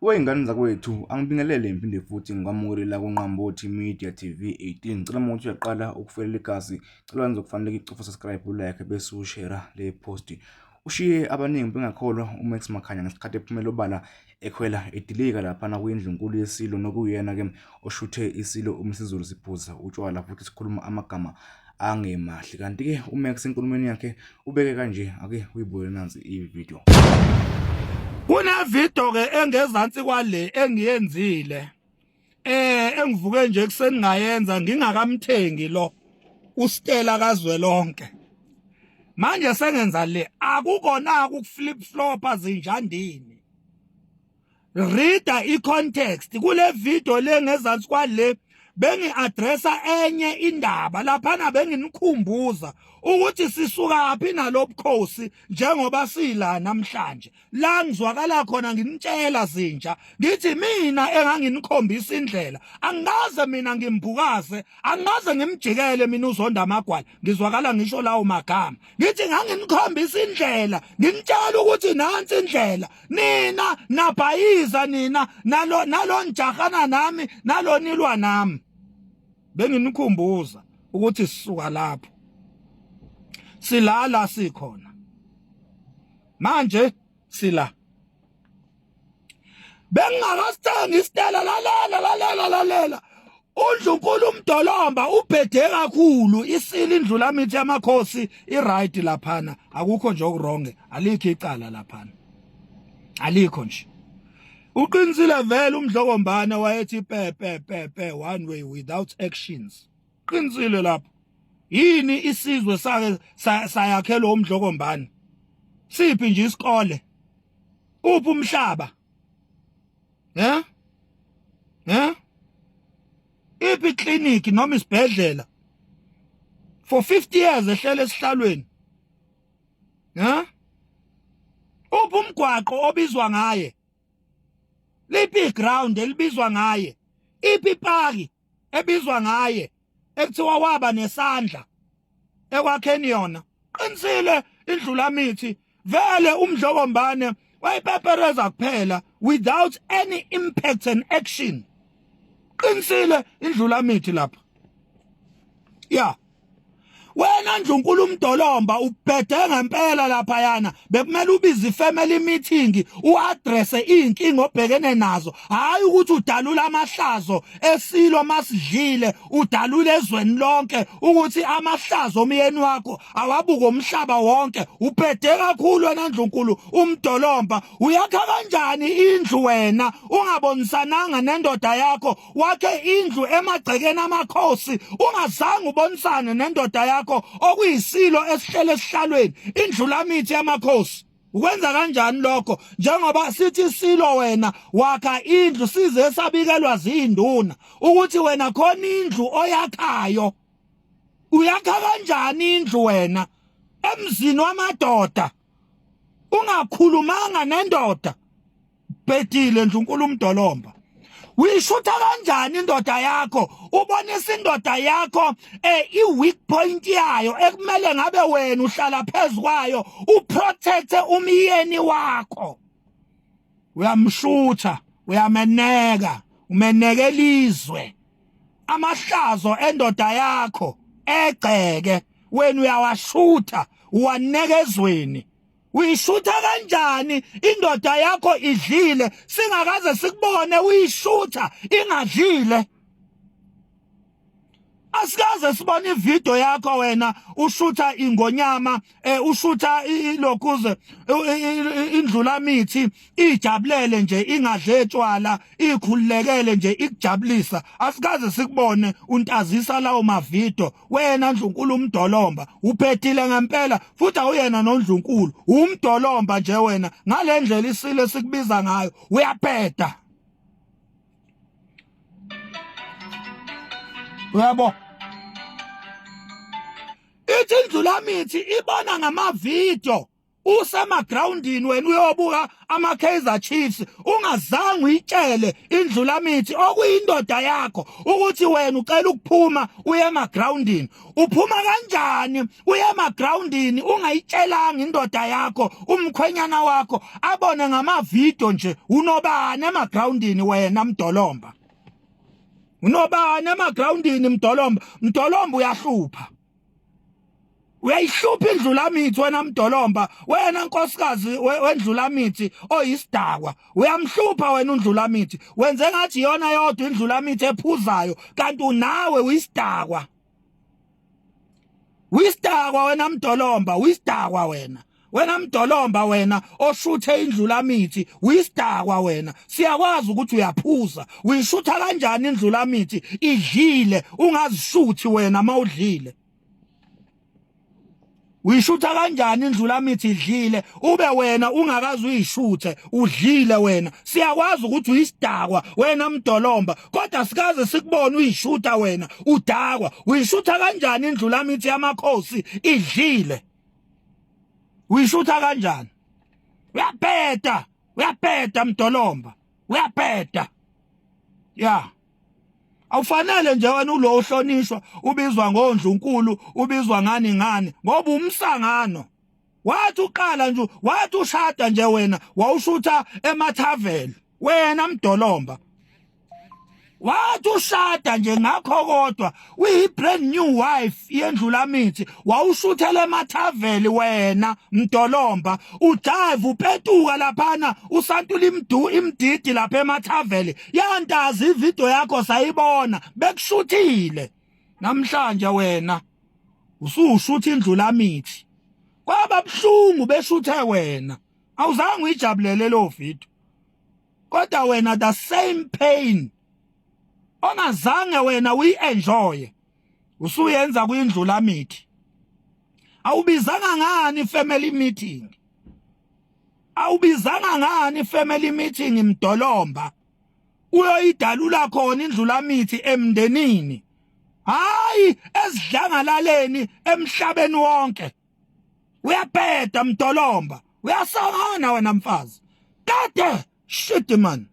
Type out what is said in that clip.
Wey'ngane zakwethu, angibingelele ngiphinde futhi ngikwamukele la kuNqambothi Media TV 18. Ngicela uma ukuthi uyaqala ukufelela igazi, cela nizokufaneleka icofa subscribe, ulike bese ushare le post. Ushiye abaningi bengakholwa uMax Makhanya ngesikhathi ephumela obala ekhwela edilika laphana kwindlunkulu yeSilo nokuyena-ke oshuthe iSilo uMisizulu siphuza utshwala futhi sikhuluma amagama angemahle. Kanti-ke uMax enkulumweni yakhe ubeke kanje, ake uyibuke nansi i-video. Kune-video ke engezansi kwale engiyenzile engivuke nje ekuseni ngayenza ngingakamthengi lo uStella kazwelonke. Manje sengenza le akukona ukuflip flopa zinjandini. Reader i-context kule video le ngezansi kwale bengi-addressa enye indaba laphana benginikhumbuza ukuthi sisukaphi nalobukhosi njengoba sila namhlanje la ngizwakala khona nginitshela zinja ngithi mina enganginikhombisa indlela angikaze mina ngimbukaze angikaze ngimjikele mina uzonda amagwala ngizwakala ngisho lawo magama ngithi nganginikhombisa indlela nginitshela ukuthi nansi indlela nina nabhayiza nina nalo nalo nijahana nami nalo nilwa nami benginikhumbuza ukuthi sisuka lapho silala sikhona manje sila bengingakasithengi isitela lalela lalela lalela undlunkulu umdolomba ubhede kakhulu isile indlu lamithi yamakhosi i-right laphana akukho nje okuronge alikho icala laphana alikho nje uqinisile vele umdlokombane wayethi pe pe pe pe one way without actions qinisile lapho yini isizwe sake sayakhelwa umdlokombane siphi nje isikole uphi umhlaba eh eh iphi clinic noma isibhedlela for 50 years ehlele esihlalweni eh uphi umgwaqo obizwa ngaye liphi iground elibizwa ngaye iphi ipaki ebizwa ngaye ekuthiwa waba nesandla ekwakheni yona qinisile indlulamithi vele umdlokombane wayipepereza kuphela without any impact and action qinisile indlulamithi lapha ya wena ndlunkulu umdolomba ubhede ngempela lapha yana bekumele ubize ifamily meeting uaddress izinkinga obhekene nazo hayi ukuthi udalula amahlazo esilo masidlile udalula ezweni lonke ukuthi amahlazo omyeni wakho awabuke umhlaba wonke ubhede kakhulu wena ndlunkulu umdolomba uyakha kanjani indlu wena ungabonisananga nendoda yakho wakhe indlu emagcekeni amakhosi ungazange ubonisane nendoda yakho okuyisilo esihlele esihlalweni indlu lamithi yamakhosi ukwenza kanjani lokho njengoba sithi silo wena wakha indlu size sabikelwa zinduna ukuthi wena khona indlu oyakhayo uyakha kanjani indlu wena emzini wamadoda ungakhulumanga nendoda bhedile ndlunkulu umdolomba uyishutha kanjani indoda yakho ubonisa indoda yakho eh i-weak point yayo ekumele ngabe wena uhlala phezu kwayo uprotecte umyeni wakho uyamshutha uyameneka umeneke elizwe amahlazo endoda yakho egceke wena uyawashutha uwaneka ezweni Uyishutha kanjani indoda yakho idlile singakaze sikubone uyishutha ingadlile Asikaze sibone ivideo yakho wena ushutha ingonyama eh ushutha ilokhuze indlulamithi ijabulele nje ingadle tshwala ikhululekele nje ikujabulisa asikaze sikubone untazisa lawo mavideo wena ndlunkulu umdolomba uphethile ngempela futhi awuyena nondlunkulu umdolomba nje wena ngalendlela isile sikubiza ngayo uyabheda uyabo ithi indlulamithi ibona ngamavidiyo. Usemagroundini wena uyobuka ama Kaizer Chiefs, ungazange uyitshele indlulamithi okuyindoda yakho ukuthi wena ucela ukuphuma uye emagroundini. Uphuma kanjani uye emagroundini ungayitshelanga indoda yakho, umkhwenyana wakho abone ngama video nje? Unobani emagroundini wena Mdolomba? Unobani emagroundini Mdolomba? Mdolomba, uyahlupha, uyayihlupha indlulamithi wena Mdolomba. Wena nkosikazi wendlulamithi oyisidakwa, uyamhlupha wena undlulamithi. Wenze ngathi iyona yodwa indlulamithi ephuzayo, kanti unawe uyisidakwa, uyisidakwa wena Mdolomba, uyisidakwa wena. Wena Mdolomba, wena oshuthe indlulamithi, uyisidakwa wena. Siyakwazi ukuthi uyaphuza. Uyishutha kanjani indlulamithi idlile, ungazishuthi wena mawudlile? Uyishutha kanjani indlulamithi idlile, ube wena ungakazi uyishuthe udlile wena? Siyakwazi ukuthi uyisidakwa wena Mdolomba, kodwa sikaze sikubone uyishutha wena udakwa. Uyishutha kanjani indlulamithi yamakhosi idlile? Uyishutha kanjani? Uyabheda, uyabheda Mdolomba, uyabheda ya. Awufanele nje wena ulo uhlonishwa, ubizwa ngondlunkulu, ubizwa ngani ngani, ngoba umsangano. Wathi uqala nje, wathi ushada nje wena, wawushutha emathaveni wena Mdolomba. Wathi ushada nje ngakho, kodwa uyi brand new wife yendlulamithi, wawushuthela emathaveli wena Mdolomba, ujive upetuka laphana, usantula imdu imdidi lapha emathaveli. Yantazi ivideo yakho sayibona bekushuthile. Namhlanje wena usushutha indlulamithi, kwaba buhlungu beshuthe wena, awuzange uyijabulele lo video. Kodwa wena, the same pain ongazange wena uyi-enjoy usuyenza kwindlulamithi. Awubizanga ngani family meeting? Awubizanga ngani family meeting Mdolomba, uyoyidalula khona indlulamithi emndenini, hayi esidlangalaleni emhlabeni wonke? Uyabheda Mdolomba, uyasangana wena mfazi kade. Shit man.